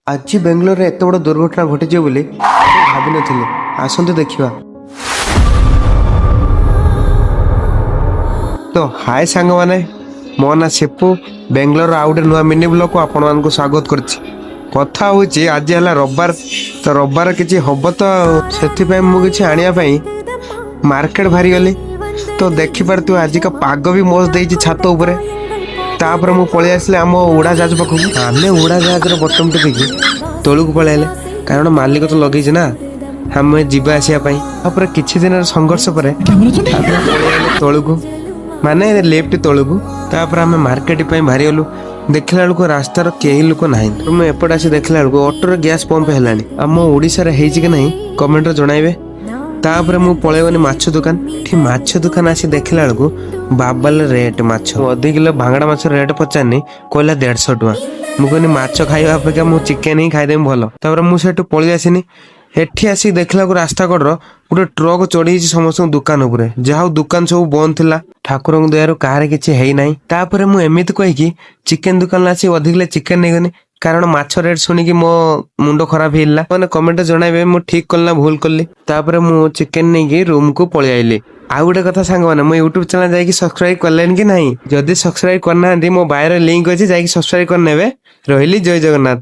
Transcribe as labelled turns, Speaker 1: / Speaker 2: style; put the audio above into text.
Speaker 1: ଆଜି ବେଙ୍ଗଲୋରରେ ଏତେ ବଡ଼ ଦୁର୍ଘଟଣା ଘଟିଯିବ ବୋଲି ମୁଁ ଭାବିନଥିଲି। ଆସନ୍ତୁ ଦେଖିବା। ତ ହାଏ ସାଙ୍ଗମାନେ, ମୋ ନାଁ ସିପୁ। ବେଙ୍ଗଲୋରର ଆଉ ଗୋଟେ ନୂଆ ମିନି ବ୍ଲଗକୁ ଆପଣମାନଙ୍କୁ ସ୍ୱାଗତ କରୁଛି। କଥା ହେଉଛି, ଆଜି ହେଲା ରବିବାର। ତ ରବିବାର କିଛି ହବ ତ ଆଉ, ସେଥିପାଇଁ ମୁଁ କିଛି ଆଣିବା ପାଇଁ ମାର୍କେଟ ବାହାରିଗଲି। ତ ଦେଖିପାରୁଥିବ, ଆଜିକା ପାଗ ବି ମସ୍ତ ଦେଇଛି ଛାତ ଉପରେ। ତାପରେ ମୁଁ ପଳେଇ ଆସିଲି ଆମ ଉଡ଼ାଜାହାଜ ପାଖକୁ। ଆମେ ଉଡ଼ାଜାହାଜର ବଟମ ଟିପିକି ତଳକୁ ପଳେଇଲେ, କାରଣ ମାଲିକ ତ ଲଗେଇଛି ନା ଆମେ ଯିବା ଆସିବା ପାଇଁ। ତାପରେ କିଛି ଦିନର ସଂଘର୍ଷ ପରେ ଆମେ ପଳେଇ ଆଇଲେ ତଳକୁ, ମାନେ ଲିଫ୍ଟ ତଳକୁ। ତାପରେ ଆମେ ମାର୍କେଟ ପାଇଁ ବାହାରିଗଲୁ। ଦେଖିଲା ବେଳକୁ ରାସ୍ତାର କେହି ଲୋକ ନାହିଁ। ମୁଁ ଏପଟେ ଆସି ଦେଖିଲା ବେଳକୁ ଅଟୋର ଗ୍ୟାସ୍ ପମ୍ପ ହେଲାଣି। ଆମ ଓଡ଼ିଶାରେ ହେଇଛି କି ନାହିଁ, କମେଣ୍ଟରେ ଜଣାଇବେ। ତାପରେ ମୁଁ ପଳେଇଗଲି ମାଛ ଦୋକାନ। ଏଠି ମାଛ ଦୋକାନ ଆସି ଦେଖିଲା ବେଳକୁ ବାବାଲ ରେଟ୍ ମାଛ। ମୁଁ 1/2 କିଲୋ ବାଙ୍ଗଡ଼ା ମାଛ ରେଟ୍ ପଚାରିନି, କହିଲା 150 ଟଙ୍କା। ମୁଁ କହିଲି, ମାଛ ଖାଇବା ଅପେକ୍ଷା ମୁଁ ଚିକେନ ହିଁ ଖାଇଦେବି ଭଲ। ତାପରେ ମୁଁ ସେଠୁ ପଳେଇ ଆସିନି। ଏଠି ଆସିକି ଦେଖିଲାକୁ ରାସ୍ତା କଡ଼ର ଗୋଟେ ଟ୍ରକ୍ ଚଢେଇଛି ସମସ୍ତଙ୍କ ଦୋକାନ ଉପରେ। ଯାହା ହଉ, ଦୋକାନ ସବୁ ବନ୍ଦ ଥିଲା। ଠାକୁରଙ୍କ ଦୟାରୁ କାହାର କିଛି ହେଇନାହିଁ। ତାପରେ ମୁଁ ଏମିତି କହିକି ଚିକେନ ଦୋକାନରେ ଆସି 1/2 କିଲୋ ଚିକେନ ନେଇଗନି, କାରଣ ମାଛ ରେଟ୍ ଶୁଣିକି ମୋ ମୁଣ୍ଡ ଖରାପ ହେଇଗଲା। ମାନେ କମେଣ୍ଟ ଜଣାଇବେ, ମୁଁ ଠିକ କଲି ନା ଭୁଲ କଲି। ତାପରେ ମୁଁ ଚିକେନ ନେଇକି ରୁମକୁ ପଳେଇ ଆଇଲି। ଆଉ ଗୋଟେ କଥା ସାଙ୍ଗମାନେ, ମୋ ୟୁଟ୍ୟୁବ ଚ୍ୟାନେଲ ଯାଇକି ସବସ୍କ୍ରାଇବ କଲେଣି କି ନାହିଁ? ଯଦି ସବସ୍କ୍ରାଇବ କରିନାହାନ୍ତି, ମୋ ବାୟୋରେ ଲିଙ୍କ ଅଛି, ଯାଇକି ସବସ୍କ୍ରାଇବ କରିନେବେ। ରହିଲି, ଜୟ ଜଗନ୍ନାଥ।